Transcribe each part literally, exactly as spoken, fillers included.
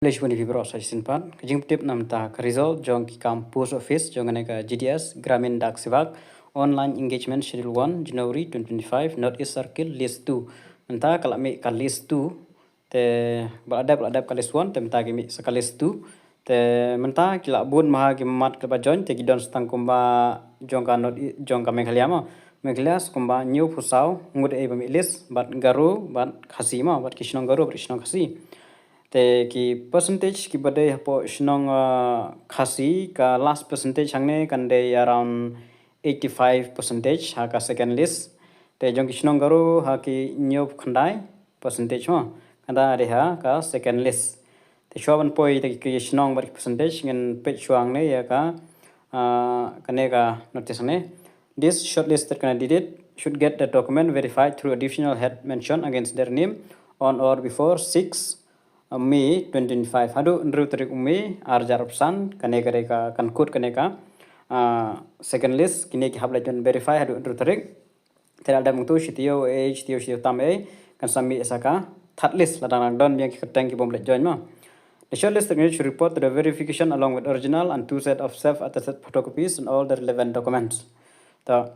Khublei shibun ïa phi baroh sa shisien pat. Ka jingpyntip namar ka result jong ki kam post office jong kane ka G D S, Gramin Dak Sevak, online engagement, schedule one, January twenty twenty-five, North East Circle, list two. Mynta ka la mih ka list two. Te ba la dep, la dep ka list one, te mynta ki mih sa ka list two. Te mynta ki la bun bha ki mat kiba join, te ki don sa tang kumba jong ka North E-, jong ka Meghalaya mo. Meghalaya sa kumba hynñiewphew saw ngut ei ba mih list, bad Garo, bad Khasi mo, bad ki shnong Garo, bad ki shnong Khasi. Te ki percentage kiba dei hapoh shnong, ah, Khasi, ka last percentage hangne kan dei around eighty-five percentage ha ka second list. Te jong ki shnong Garo ha ki hynñiewphew khyndai percentage mo. Kata dei ha ka second list. Te shuwa ban poi te ki shnong bad ki percentage, ngin peit shuwa hangne ïa ka, ah, kane ka notice hangne. This shortlisted candidate should get the document verified through additional head mention against their name on or before six May twenty twenty-five. Haduh hynriew tarik u May ar hajar arphew san, kane ka dei ka, kan kut kane ka, ah, second list, kine ki hap leit ban verify haduh hynriew tarik. Te la dep mynta shi taïew ei, shi taïew, shi taïew tam ei, kan sa mih sa ka third list, la dang dang don biang ki kyrteng ki bym leit join mo. The shortlisted candidate should report to the verification along with original and two set of self-attested photocopies and all the relevant documents. Ta,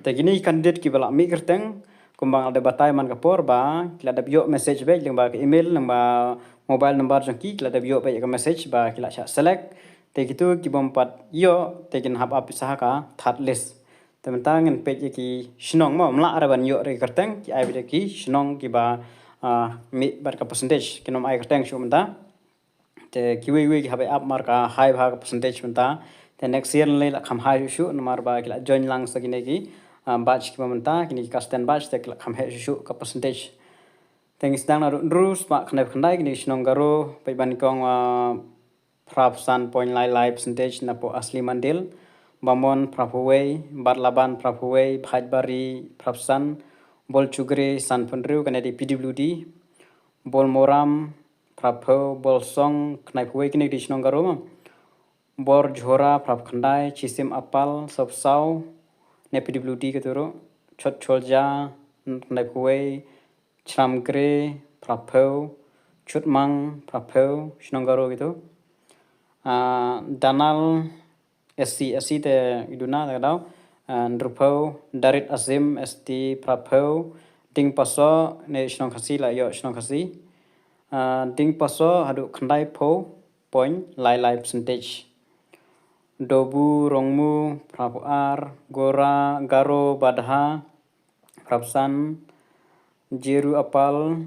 te kine ki candidate kiba la mih kyrteng, kumba nga la dep batai man ka por ba ki la dep ïoh message beit lyngba ka email, lyngba mobile number jong ki, ki la dep ïoh beit ka message ba ki la shah select. Te kito ki bym pat ïoh, te kin hap ap sa ha ka third list. Te mynta ngin peit ïa ki shnong mo, ym lah re ban ïoh re kyrteng, ki ai beit ïa ki shnong kiba, ah, mih bad ka percentage, kin ym ai kyrteng shuh mynta. Te kiwei wei ki hap ai ap mar ka high bha ka percentage mynta. Te next year lei la kham high shuh shuh namar ba ki la join lang sa kine ki, ah, batch kiba mynta, kine ki cast ten batch, te ki la kham heh shuh shuh ka percentage. Te ngi sdang naduh hynriew spah khyndaiphew khyndai, kine ki shnong Garo, peit ban kong, ah, phraphew san point lai lai percentage napoh Asli Mandil, Bamon phraphew wei, Batlaban phraphew wei, Bhaitbari phraphew san, Bolchugre sanphew hynriew, kane dei P W D, Bolmoram phraphew, Bolsong khyndaiphew wei, kine dei shnong Garo mo. Borjhora phraphew khyndai, Chisim Apal sawphew saw, ne P W D kato ruh, Chotcholja khyndaiphew wei, Chramgre phraphew, Chutmang phraphew, shnong Garo kito. Ah, Danal S C, S C te i duna te ka daw. Ah, hynriewphew, Darit Azim S T phraphew, Dingpaso ne shnong Khasi, la ïoh shnong Khasi. Ah, Dingpaso haduh khyndaiphew point lai lai percentage. Dobu Rongmu phraphew ar, Gora, Garo Badha phraphew san, Jeru Apal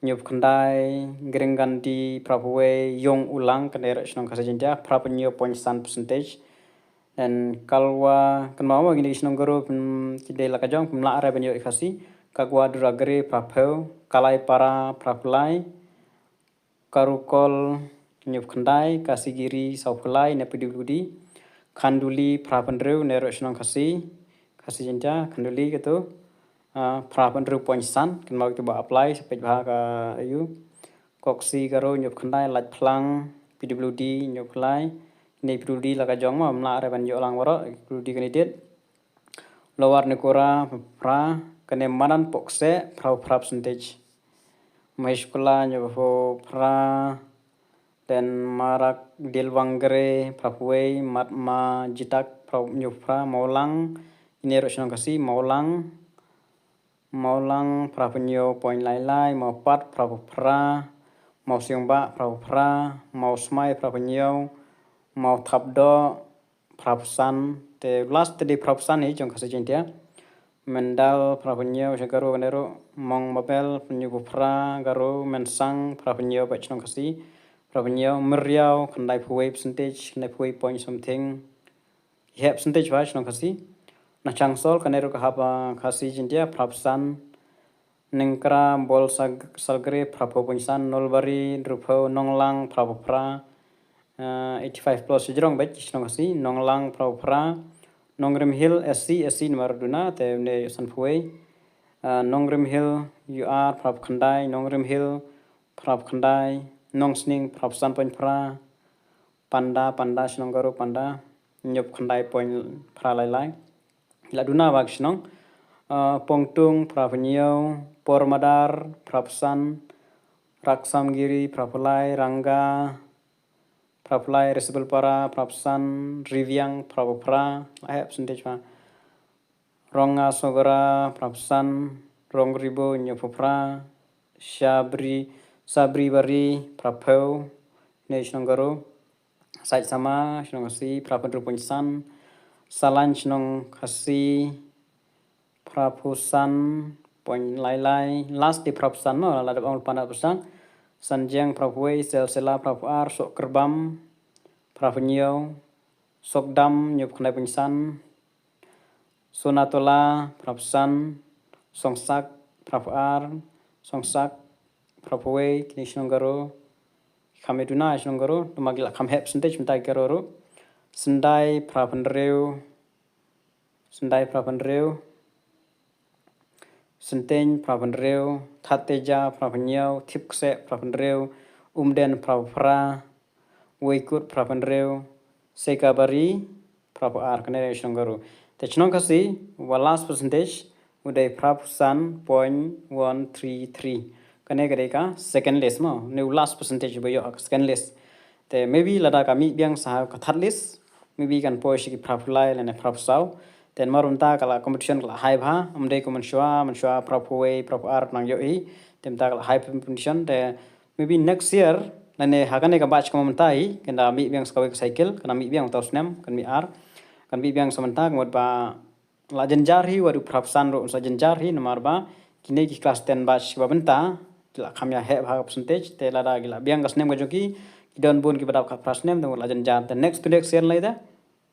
hynñiewphew khyndai, Gringgandi phraphew wei, Yong Ulang, kane ruh shnong Khasi Jaiñtia, phraphew hynñiew point san percentage. And Kalwa, kynmaw mo kine ki shnong Garo, hmm, ki dei la ka jong, phim lah re ban ïoh ïa Khasi. Kagwa Duragre phraphew, Kalaipara phraphew lai, Karukol hynñiewphew khyndai, Kasigiri sawphew lai ne P W D, Khanduli phraphew hynriew, ne ruh shnong Khasi, Khasi Jaiñtia, Khanduli kato, ah, phraphew hynriew point san, kynmaw kito ba apply, sa peit bha ka ayu. Koksi Garo hynñiewphew khyndai, Laitphlang P W D hynñiewphew lai, ne P W D la ka jong mo, ym lah re ban ïoh lang baroh P W D candidate. Lower Niagara phraphew phra, kane Madan Pohkseh phraphew phra percentage. Mahisukula hynñiewphew phra, then Marak Dilwangre phraphew wei, Matma Jitak phraphew hynñiewphew phra, Mawlang, ine ruh shnong Khasi, Mawlang, Mawlang phraphew hynñiew point lai lai, Mawpat phraphew phra, Mawsiangbah phraphew phra, Mawsmai phraphew hynñiew, Mawthapdoh phraphew san, te last te dei phraphew san hi jong Khasi Jaiñtia. Mendal phraphew hynñiew sha Garo kane ruh, Mongmabel hynñiewphew phra, Garo, Mensang phraphew hynñiew bad shnong Khasi phraphew hynñiew, Myriaw khyndaiphew wei percentage, khyndaiphew wei point something. Heh percentage bha shnong Khasi. Nangchangsol kane ruh ka hap, ah, Khasi Jaiñtia phraphew san, Nengkra Bol Sag-, Salgre phraphew point san, Nolbari hynriewphew, Nonglang phraphew phra, ah, eighty-five plus sha jrong bad shnong Khasi, Nonglang phraphew phra, Nongrim Hill S C, S C namar duna te une sanphew wei, ah, Nongrim Hill U R phraphew khyndai, Nongrim Hill phraphew khyndai, Nongsning phraphew san point phra, Panda, Panda, shnong Garo Panda, hynñiewphew khyndai point phra lai lai. La duna bak shnong, ah, Pongtung phraphew hynñiew, Pormadar phraphew san, Taksamgiri, phra phew lai. Ranga, phra phew lai. Resibelpara, phra phew san. Riviang, phra phew phra. La heh percentage pha. Rongasogara, phra phew san. Rongribo, hynñiew phew phra. Shabri, Sabribari, phra phew. Kine shnong Garo. Saitsama, shnong Khasi, phra phew hynriew point san. Salain, shnong Khasi, phra phew san point lai lai. Last dei phra phew san mo, la dep ong lypa na phew san. Sanjeng, phra phew wei. Selsela, phra phew ar. Sohkyrbam, phra phew hynñiew. Sokdam, hynñiew phew khyndai point san. Sonatola, phra phew san. Songsak, phra phew ar. Songsak, phra phew wei. Kine shnong Garo. Kham ïa duna shnong Garo, namar ki la kham heh percentage mynta ki Garo ruh. Syndai, phra phew hynriew. Syndai, phra phew hynriew. Synteiñ, phra phew hynriew. Thatteja, phra phew hynñiew. Thipkseh, phra phew hynriew. Umden, phra phew phra. Weikut, phra phew hynriew. Seikabari, phra phew ar. Kane dei shnong Garo. Te shnong Khasi, wa last percentage, u dei phra phew san point one three three. Kane ka dei ka second list mo. Ne u last percentage ba ïoh ha ka second list. Te maybe lada ka mih biang sa ha ka third list, maybe kan poi sha ki phra phew lai lane phra phew saw. Te namar mynta ka la competition ka la high bha, ym dei kum mynshuwa, mynshuwa phra phew wei, phra phew ar nang ïoh hi. Te mynta ka la high competition, te maybe next year, lane ha kane ka batch ka mynta hi, kan da mih biang sa kawei ka cycle, kan da mih biang uta u snem, kan mih ar, kan mih biang sa mynta, ka mut ba la jynjar hi, wat u phra phew san ruh sa jynjar hi, namar ba kine ki class ten batch kiba mynta ki la kham ïa heh bha ka percentage, te lada ki la biang ka snem ka jong ki, ki don bun kiba dap khatphra snem, te mut la jynjar. Te next to next year lei te,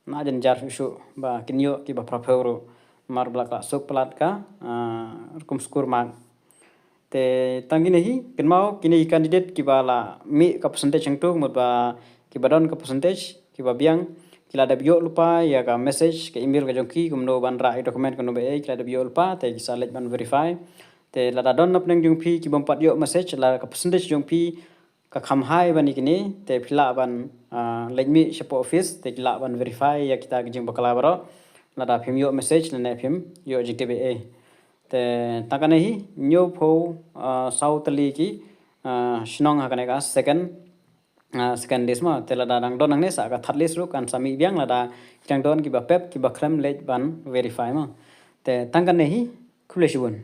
na jynjar shuh shuh ba kin ïoh kiba phra phew ruh, namar ba la ka suk palat ka, ah, rukom score mark. Te tang kine hi, kynmaw kine ki candidate kiba la mih ka percentage hangto, mut ba kiba don ka percentage, kiba biang, ki la dep ïoh lypa ïa ka message, ka email ka jong ki, kumno ban rah ïa document, kumno ba ei, ki la dep ïoh lypa, te ki sa leit ban verify. Te lada don na pdeng jong phi ki bym pat ïoh message, la ka percentage jong phi ka kham high ban ïa kine, te phi lah ban, ah, leit mih shapoh office, te ki lah ban verify ïa kita ki jingbakla baroh. Lada phim ïoh message, lane phim ïoh jingtip ei ei. Te tang kane hi, hynñiew phew, ah, saw tylli ki, ah, shnong ha kane ka second, ah, second list mo. Te lada dang don nangne sa ka third list ruh kan sa mih biang, lada ki dang don kiba pep, kiba khlem leit ban verify mo. Te tang kane hi, khublei shibun.